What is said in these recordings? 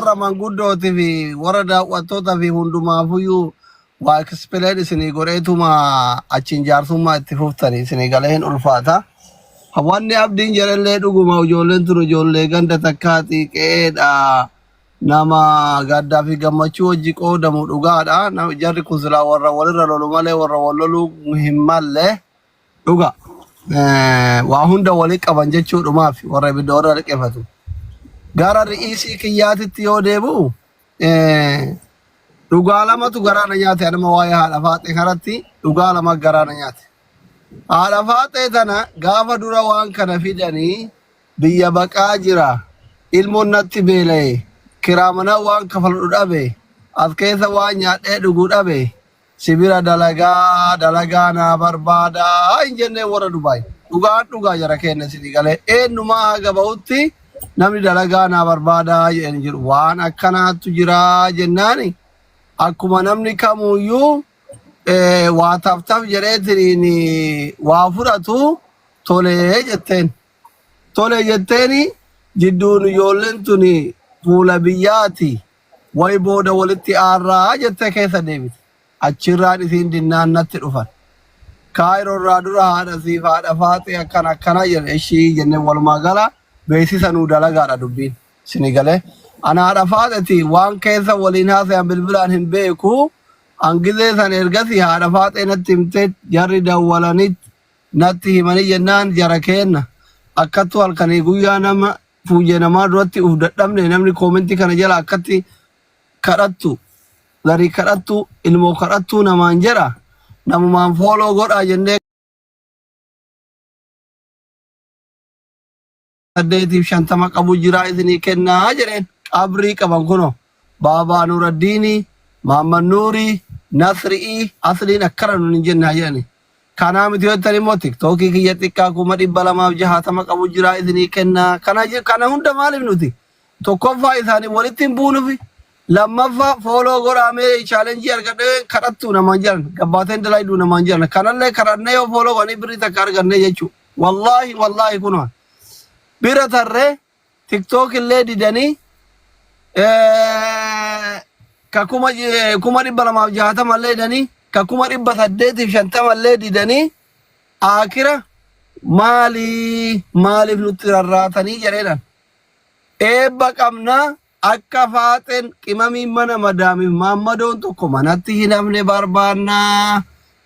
Warra manguddootii fi warra daawwattootaa fi hundumaafuyyuu waa explain isinii godheetuma achiin jaarsummaa itti fuftanii isinii galee hin ulfaata. Wanni abdiin jedhellee dhuguma ijoolleen tun ijoollee ganda takkaa xiiqeedha. Nama gaddaa fi gammachuu wajji qoodamu dhugaadha. Jarri kun silaa warra walirra lolu malee warra wal loluu hin malle. Dhuga. Waa hunda walii qaban jechuudhumaaf warra ibidda warra liqeeffatu. Gara ri'iisii kiyyaatitti yoo deebi'u dhugaa lamatu garaa na nyaate anuma waa'ee haadha faaxee kanatti dhugaa lama garaa na nyaate. Haadha faaxee tana gaafa dura waan kana fidanii biyya baqaa jira ilmoon natti beela'e kiraa manaa waan kafalu dhabe as keessa waan nyaadhee dhugu dhabe si bira dalagaa dalagaa naa barbaadaa hin jennee warra Dubaay. Dhugaan dhugaa jara keenya isinii galee eenyumaa haga ba'utti namni dalagaa naa barbaadaa jedhanii jiru. Waan akkanaatu jira jennaani akkuma namni kamuyyuu waa taftaf jedheetiin waa fudhatu tolee jetteen. Tole jetteeni jidduun ijoolleen tuni fuula biyyaati. Way booda walitti aarraa jettee keessa deebite. Achirraan isiin dinnaan natti dhufan. Kaayiroo irraa dura haadha siif haadha faaxee akkana akkana jedhe ishii jennee walumaa gala beeksisa nuu dalagaadha dubbiin. Sini galee. Ana haadha faaxeti waan keessa waliin haasayan bilbilaan hin beeku. An gizee san ergasii haadha faaxee natti himtee jarri dawwalanit natti himanii jennaan jara keenna akkattuu halkanii guyyaa nama fuuyyee namaa duratti uf dadhabne namni koomentii kana jala akkatti kadhattu garii kadhattu ilmoo kadhattuu namaan jedha namumaan fooloo godhaa jennee 850 qabu jiraa isinii kennaa jedheen qabrii qaban kunoo baabaa nuraddiinii maamman nuurii nasri'ii asliin akkana nun hin jennaa jedhani Kanaa miti yoo jettan immoo tiktookii kiyya xiqqaa 260,000 qabu jira isinii kennaa. Kana hunda maaliif nuti? Tokkoffaa isaanii walitti hin buunufi. Lammaffaa fooloo godhaa mee chaalenjii argadhee kadhattu namaan jedhan. Gabbaateen dalayduu namaan jedhan. Kanallee kadhannee yoo fooloo godhanii birrii takka argannee jechuudha. Wallaahi wallaahi kunoo. Bira tarree TikTok illee didanii ka 260,000 illee didanii ka 850,000 illee didanii akira maalii maaliif nutti rarraatanii jedheedhan. Eebba qabnaa akka faaxeen qimamiin mana madaamiif maammadoon tokko manatti hin hafne barbaannaa.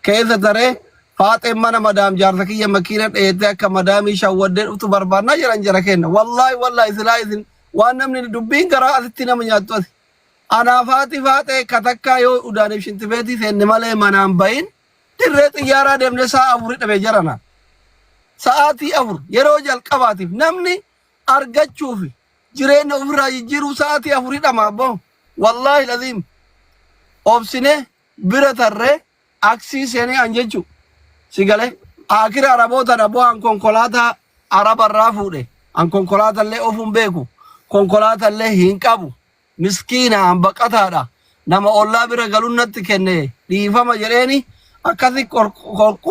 Keessa taree faaxeen mana madaam jaarsa kiyya makiina dheettee akka madaamii shawwaddee dhuftu barbaannaa jedhan jara kenna. Wallaahi wallaahi silaa isin waan namni dubbiin garaa asitti nama nyaattu asi. Anaa faati faaxee katakkaa yoo udaaniif shintibeetii seenne malee manaan bahin dirree xiyyaaraa deemnee sa'a afurii dhabe jarana. Sa'aatii 4 yeroo jalqabaatiif namni argachuuf jireenya ofirraa jijjiiruu sa'aatii afurii dhama abboo. Wallaahi laziim obsine bira tarree aksii seenee an jechu si galee akira arabootaan abboo an konkolaataa arabarraa fuudhe an konkolaatallee ofuun beeku konkolaatallee hin qabu miskiina an baqataadha nama ollaa bira galuun natti kenne dhiifama jedheeni akkasi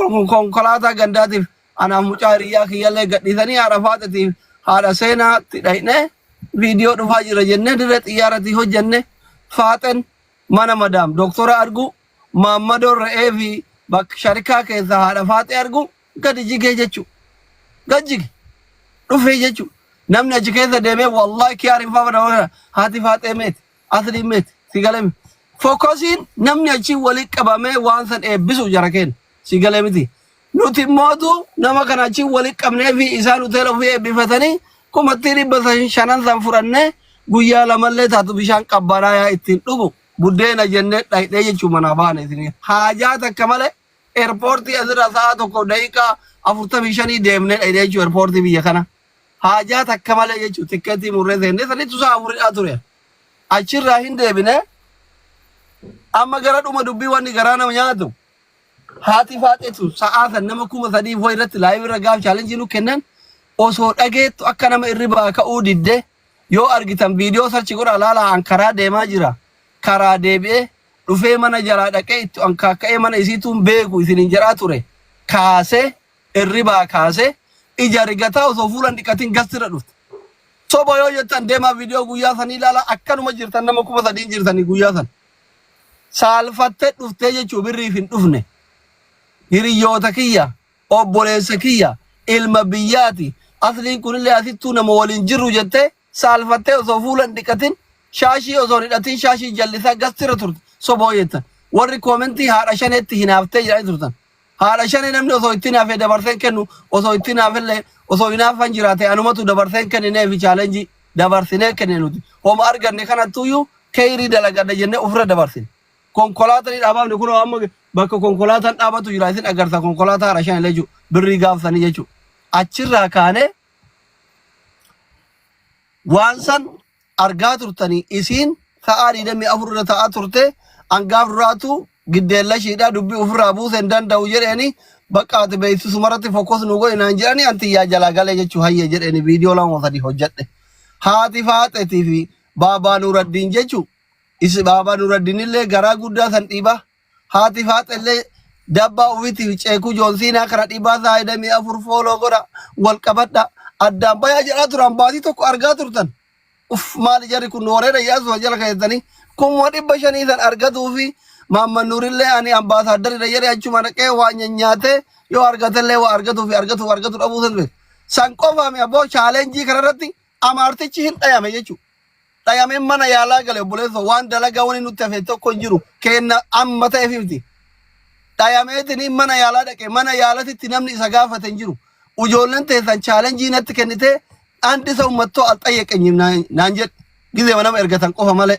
konkolaataa gandaatiif anaaf mucaa hiriyyaa kiyyallee gadhiisanii haadha faaxetiif haadha seenaatti dhayne viidiyoo dhufaa jira jennee dirree xiyyaaratii hojjenne faaxen mana madaam doktora argu maammadoon re'ee fi bakka sharikaa keessa haadha faaxee argu gadi jigee jechuu gad jige dhufee jechuu namni achi keessa deemee wallahi kiyaariin faa haati faaxee meeti asliin meeti si galee miti fokosiin namni achi wali qabamee waan san eebbisu jara keenya si galee miti Nuti immootu nama kana achi wali qabnee fi isaan hoteela ofii eebbifatanii kumattii 500 san fudhannee guyyaa lamallee taatu bishaan qabbanaa yaa ittiin dhugu buddeena jennee dhayxee jechuun manaa baane isin haajaa takka malee eerpoortii asirraa sa'a tokko daqiiqaa 45 deemnee dhayxee jechuun eerpoortii biyya kana haajaa takka malee jechuun tikkeetii murree seennee sanitti sa'a afuridhaa ture achirraa hin deebine amma gara dhuma dubbii wanni garaa nama nyaatu Haati faaxeetu sa'aa san nama 3000 wayi irratti live irra gaaf challenge nu kennan osoo dhageettu akka nama irribaa ka'uu didde yoo argitan viidiyoo sarchi godhaa laalaa an karaa deemaa jira karaa deebi'ee dhufee mana jalaa dhaqee itti an kaakka'ee mana isiituun beeku isiniin jedhaa ture kaasee irribaa kaasee ija rigataa osoo fuula hin dhiqatin gastirra dhufte. Soba yoo jettan deemaa viidiyoo guyyaa sanii ilaala akkanuma jirtan nama 3000 jirtanii guyyaa san. Saalfattee dhuftee jechuu birriif hin dhufne. Hiriyyoota kiyya, obboleessa kiyya, ilma biyyaati. Asliin kunillee asittuu nama waliin jirru jettee saalfattee osoo fuula hin dhiqatin shaashii osoo hin hidhatin shaashii jallisaa gastira turte soba yoo jettan. Warri koomentii haadha shaneetti hinaaftee jedhanii turtan. Haadha shanee namni osoo itti hinaafee dabarsee hin kennu osoo itti hinaafellee osoo hinaaffan jiraate anumatu dabarsee hin kennineefi chaalenjii dabarsinee kenne nuti. Homa arganne kanattuyyuu keeyrii dalagadha jennee ofirra dabarsine. Konkolaataan dhaabaafne kunoo amma bakka konkolaataan dhaabatu jira isin agarta konkolaataa haadha shanee jechuudha birrii gaafsanii jechuudha. Achirraa kaanee waan san argaa turtanii isiin sa'aa 24 irra ta'aa turte angaaf duraatu giddeellashiidha dubbii ofirraa buuse hin danda'u jedheeni bakka ati beeksisumarratti fokos nu godhi naan jedhani anti yaa jalaa galee jechuu hayye jedheeni viidiyoo lama sadii hojjedhe. Haati faaxetii fi baabaa Nuraddiin jechuu isi baabaa Nuraddiin illee garaa guddaa san dhiibaa Haati faaxellee dabbaa ofiitiif ceekuu joonsiinaa kana dhibaa saayidamii afur fooloo godha wal qabadha addaan bayaa jedhaa turan baatii tokko argaa turtan. Uff maali jarri kun wareera yaasuma jala keessanii 500,000 san argatuu fi Maamman Nuurillee ani ambaasaaddariidha jedhee achuma dhaqee waa nyaatee yoo argatellee waa argatuu fi argatuuf argatu dhabuu san beeku. San qofaami abboo chaalenjii kanarratti amaartichi hin dhayame jechuudha. Dhayamee mana yaalaa gale obboleessoo waan dalagaa wani nutti hafe tokko hin jiru keenna amma ta'eef miti. Dhayameetiin mana yaalaa dhaqe mana yaalatitti namni isa gaafate hin jiru. Ijoolleen teessan chaalenjii natti kennitee andi isa ummattoo alxayyeqenyim naan jedhe. Gizee nama ergatan qofa malee.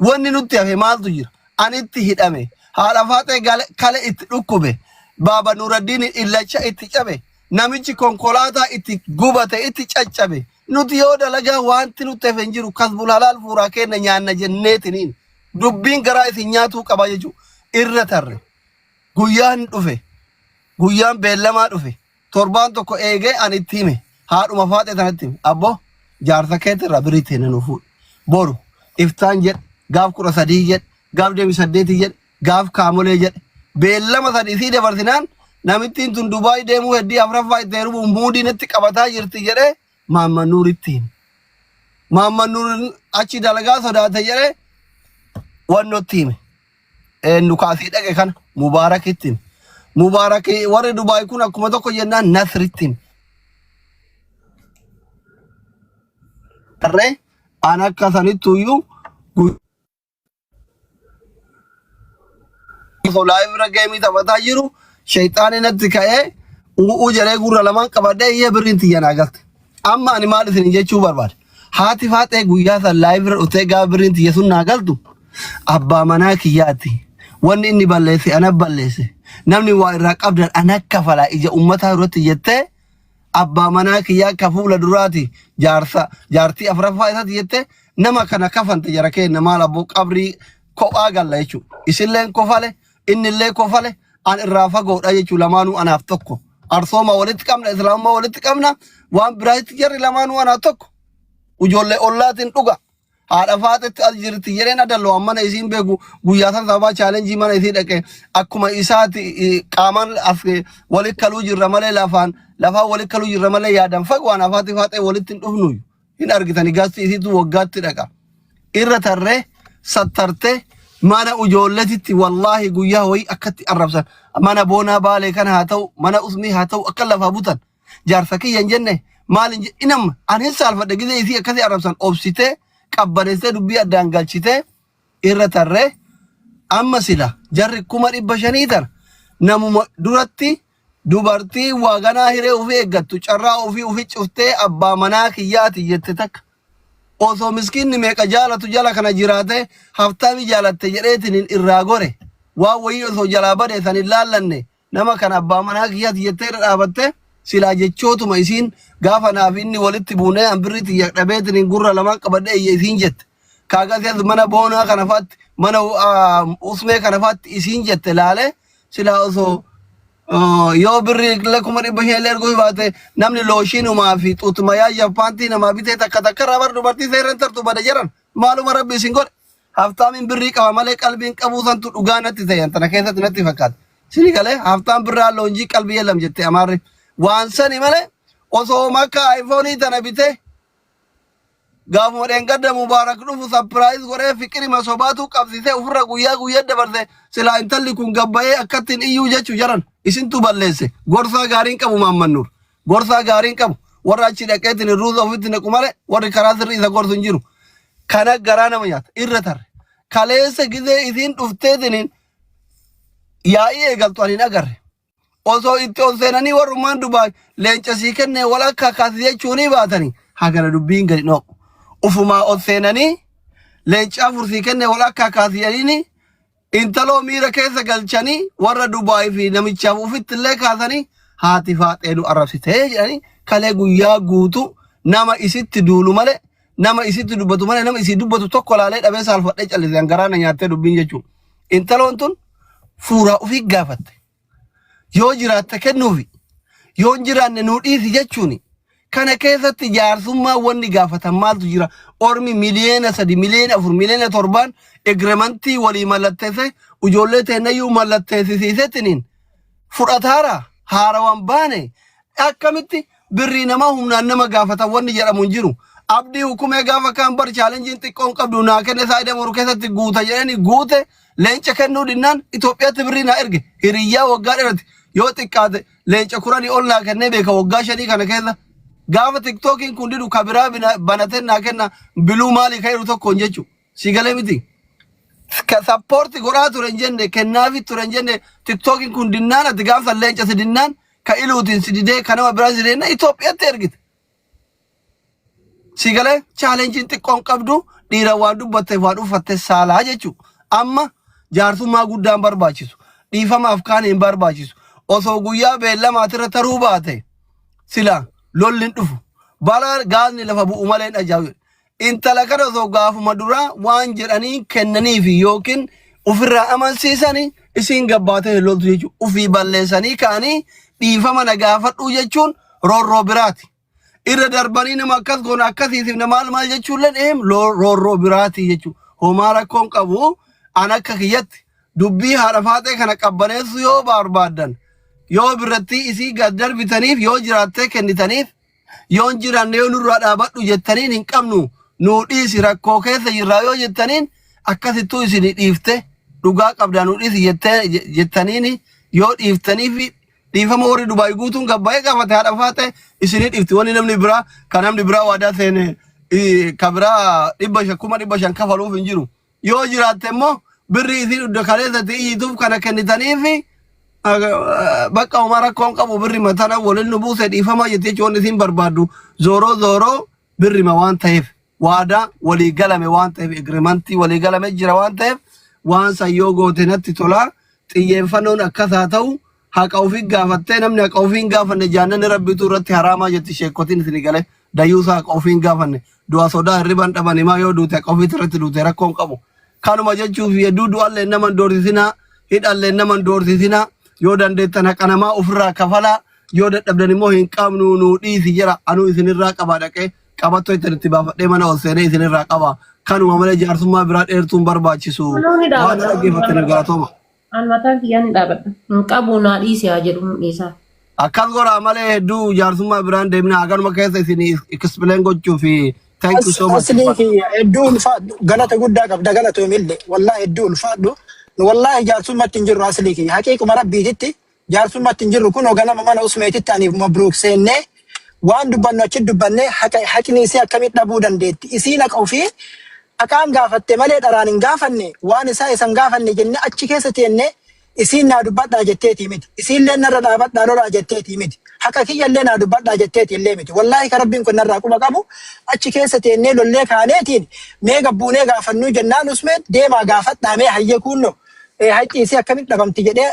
Wanni nutti hafe maaltu jira? Ani itti hidhame. Haadha faaxee gale- kale itti dhukkube. Baaba Nuraddiin illacha itti cabe. Namichi konkolaataa itti gubate itti caccabe. Nuti yoo dalagaa wanti nutti hafe hin jiru kasbul halaal fuuraa kenna nyaanna jenneetiniin dubbiin garaa isin nyaatuu qaba jechuudha. Irra tarre. Guyyaan dhufe. Guyyaan beellamaa dhufe. Torbaan tokko eegee ani itti hime. Haadhuma faaxee tanatti hime. Abbo jaarsa keetti irraa birrii teenne nu fuudhi. Boru iftaan jedhe gaaf 13 jedhe gaaf 28 jedhe gaaf kaamolee jedhe. Beellama sadi isii dabarsinaan namittiin tun Dubaay deemuu heddii afraffaa itti heerumuuf muudii natti qabataa jirti jedhee Maamman Nuuritti hime. Maamman Nuur achi dalagaa sodaate jedhee wannotti hime. Eenyu kaasii dhaqe kana Mubaarakitti hime. Mubaarak warri Dubaay kun akkuma tokko jennaan Nasritti hime. Tarree an akka sanittuyyuu osoo live irra geemii taphataa jiru shayxaanni natti ka'ee u'uu jedhee gurra lamaan qabadhee iyyee birriin tiyya naa galte. Amma ani maal isin jechuu barbaade? Haati faaxee guyyaa san live irra dhuftee gaafa birriin tiyya sun naa galtu abbaa manaa kiyyaati. Wanni inni balleesse ana balleesse. Namni waa irraa qabdan ana kafala ija ummataa duratti jettee abbaa manaa kiyyaa ka fuula duraati jaarsa jaartii afraffaa isaati jette nama kana kafante jara keenya maal abboo qabrii kophaa galla jechuudha. Isilleen kofale innillee kofale an irraa fagoodha jechuudha lamaanuu anaaf tokko. Arsooma walitti qabna islaamummaa walitti qabna waan biraatti jarri lamaanuu anaaf tokko. Ijoollee ollaatiin dhuga. Haadha faaxetti as jirti jedheen adalloo mana isiin beeku guyyaa san sababaa chaalenjii mana isii dhaqe akkuma isaati qaamaan as walitti kaluu jirra malee lafaan lafaan walitti kaluu jirra malee yaadan fagoo ana faati faaxee walitti hin dhufnu hin argitani gasti isiitu waggaatti dhaqa irra tarree sattartee mana ijoolletitti wallaahi guyyaa wayii akkatti arrabsan mana boonaa baalee kana haa ta'u mana usmii haa ta'u akka lafaa butan jaarsa kiyya hin jenne maal hin jedhe inam an hin saalfadhe gizee isii akkasii arrabsan obsitee qabbaneessitee dubbii addaan galchitee irra tarree amma sila jarri 500,000 tana namuma duratti dubartii waa ganaa hiree ofii eeggattu carraa ofii ofii cuftee abbaa manaa kiyyaati jette takka osoo miskiinni meeqa jaalatu jala kana jiraate haftaami jaalatte jedheetiin irraa gore waan wayii osoo jalaa bade san hin laallanne nama kana abbaa manaa kiyyaati jettee irra dhaabatte silaa jechootuma isiin gaafa naaf inni walitti buunee an birrii tiyya dhabeetiin gurra lamaan qabadhee iyya isiin jette. Kaagasii as mana boonaa kana faatti mana usmee kana faatti isiin jette laalee silaa osoo yoo birrii illee 500,000 illee erguu baate namni looshiinumaa fi xuutumayaa japaantii namaa bitee takka takka irraa bar dubartii seeraan tartu bada jedhan maaluma rabbi isin godhe. Haftaamiin birrii qaba malee qalbiin qabuu santu dhugaa natti ta'e tana keessatti natti fakkaata. Sini galee haftaan birraa loonjii qalbii yelam jette amaarri. Waan sani malee osoo makka iPhone tana bitee Gaafuma dheengadda Mubaarak dhufu surprise godhee fiqirima sobaatu qabsiisee ofirra guyyaa guyyaa dabarse. Silaa intalli kun gabbayee akkattiin iyyuu jechuu jaran isintu balleesse. Gorsaa gaariin qabu Maammannuur. Gorsaa gaariin qabu. Warra achi dhaqeetiin ruuza ofitti naqu malee warri karaa sirrii isa gorsu hin jiru. Kana garaa nama nyaata irra tarre. Kaleessa gizee isiin dhufteetiin yaa'ii eegaltu ani hin agarre. Osoo itti ol seenanii warrummaan Dubaay leenca sii kennee wal akka kaasi jechuunii baatanii hagana dubbiin gadi dho'u. Ufumaa ol seenanii leenca afur sii kennee wal akka kaasi jedhanii intaloo miira keessa galchanii warra Dubaay fi namichaaf ufitti illee kaasanii haati faaxee nu arrabsitee jedhanii kalee guyyaa guutuu nama isitti duulu malee, nama isitti dubbatu malee, nama isii dubbatu tokko laalee dhabee saalfadhee callisee garaa na nyaattee dubbiin jechuudha. Intaloon tun fuuraa ofii gaafatte. Yoo jiraatte kennuufi, yoo hin jiraanne nuu dhiisi jechuuni. Kana keessatti jaarsummaa wanni gaafatan maaltu jira? Ormi 3 miliyoona, 4 miliyoona, 7 miliyoonaan agreementii walii mallatteesse, ijoollee teennayyuu mallatteessisiisettiniin fudhataara haarawaan baane. Akkamitti birrii namaa humnaan nama gaafatan wanni jedhamu hin jiru. Abdii hukumee gaafa kaan bar challengeiin xiqqoon qabdu naa kenne saayida moru keessatti guuta jedhanii guute. Leenca kennuu dinnaan Itoophiyaatti birrii naa erge. Hiriyyaa waggaa dheerati yoo xiqqaate leenca 10 ol naa kennee beeka waggaa 5 kana keessa. Gaafa TikTokiin kun didu kabiraa banatee naa kenna biluu maalii kan jedhu tokkoon jechuudha. Si galee miti. Ka support godhaa ture hin jenne, kennaafi ture hin jenne. TikTokiin kun dinnaan ati gaafa leenca si dinnaan ka iluutiin si didee ka nama biraa si didee Itoophiyaatti ergite. Si galee challengeiin xiqqoon qabdu dhiira waan dubbatteef waan uffatte saalaa jechuudha. Amma jaarsummaa guddaan barbaachisu. Dhiifamaaf kaan hin barbaachisu. Osoo guyyaa beellamaatirra taruu baate sila lolli hin dhufu. Balaa gaazni lafa bu'u malee hin ajaa'ibu. Intala kana osoo gaafuma duraa waan jedhanii kennaniifi yookiin ofirraa amansiisanii isiin gabbaatee hin loltu jechuudha. Ofii balleessanii ka'anii dhiifama na gaafadhuu jechuun roorroo biraati. Irra darbanii nama akkas goona akkasiitiif nama maal maal jechuun eem roorroo biraati jechuudha. Homaa rakkoon qabu. An akka kiyyatti dubbii haadha faaxee kana qabbaneessuu yoo barbaaddan, yoo birrattii isii gad darbitaniif, yoo jiraattee kennitaniif, yoo hin jiraanne, yoo nurraa dhaabadhu jettaniin, hin qabnu nuu dhiisi, rakkoo keessa jirraa yoo jettaniin, akkasittuu isinii dhiifte, dhugaa qabdaa nuu dhiisi jettaniin yoo dhiiftaniif, dhiifama warri Dubaay guutuun gabbaa'ee gaafate haadha faaxee isinii dhiifti. Wanni namni biraa kan namni biraa waadaa seene ka biraa 500 500,000 kafaluuf hin jiru. Yoo jiraatte immoo birrii isii dugda kaleessatti iyyituuf kana kennitaniifi bakka homaa rakkoon qabu. Birri matana waliin nu buuse dhiifama jettee jechuun wanni isiin barbaaddu zooroo zooroo birrima waan ta'eef, waadaa walii galame waan ta'eef, agreementii walii galame jira waan ta'eef, waan san yoo goote natti tolaa. Xiyyeeffannoon akkas haa ta'u. Haqa ofii gaafattee, namni haqa ofii hin gaafanne jaannanni rabbitu irratti haraamaa jetti sheekotiin. Isin galee dayyuusaa haqa ofii hin gaafanne du'a sodaa hirriban dhaban himaa. Yoo duute haqa ofiitti irratti duute rakkoon qabu. Kanuma jechuuf hedduu du'allee nama hin doorsisinaa, hidhallee nama hin doorsisinaa. Yoo dandeettan haqa namaa ofirraa kafalaa, yoo dadhabdan immoo hin qabnu nuu dhiisi jira. Anuu isinirraa qaba, dhaqee qabattoo itti baafadhee mana ol seenee isinirraa qaba. Kanuma malee jaarsummaa biraa dheertuun barbaachisu. Anuu ni waan dhaabadha. dhaggeeffattaniif galatooma. An mataan kiyyaa ni dhaabadha. Hin qabu naa dhiisi haa jedhu dhiisaa. Akkas godhaa malee hedduu jaarsummaa biraan deemna. Haganuma keessa isin explain gochuu fi thank you so much. Aslii kiyya hedduu ulfaadhu, galata guddaa qabda, galatoomillee. Wallaahi hedduu ulfaadhu. Nu wallaahi jaarsummaatti hin jirru. Aslii kiyya, haqiiquma rabbiititti jaarsummaatti hin jirru. Kunoo ganama mana usmeetitti aniif Mabruuk seennee waan dubbannu achi dubbannee haqa haqni isii akkamitti dhabuu dandeetti, isiin haqa ofii haqaan gaafatte malee dharaan hin gaafanne, waan isaa isan gaafanne jennee achi keessa teennee isiin naa dubbadhaa jetteetii miti. Isiillee narra dhaabadhaa lolaa jetteetii miti. Haqa kiyyallee naa dubbadhaa jetteetii illee miti. Wallaahi ka rabbiin kun narraa quba qabu, achi keessa teennee lollee kaaneetiin mee gabbuunee gaafannuu jennaan usmeen deemaa gaafadhaa mee hayyee kuunno haqi isii akkamitti dhabamti jedhee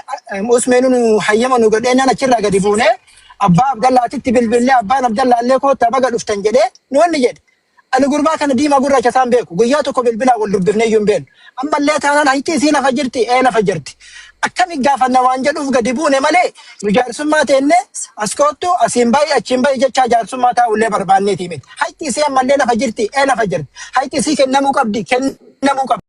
usmeen nu hayyama nu godhee nan achirraa gadi buunee abbaa Abdallaatitti bilbillee, abbaan Abdallaallee koottaa baga dhuftan jedhee nu wanni jedhe. Ani gurbaa kana diimaa gurraacha isaan beeku. Guyyaa tokko bilbilaa wal dubbifnee iyyuu hin beeknu. Ammallee taanaan haqi isii lafa jirti, ee lafa jirti. Akkami gaafanna waan jedhuuf gadi buune malee nu jaarsummaa teenne as koottu asiin ba'i achiin ba'i jechaa jaarsummaa taa'ullee barbaanneeti miti. Haqi isii ammallee lafa jirti, ee lafa jirti. Haqi isii kennamuu qabdi, kennamuu qabdi.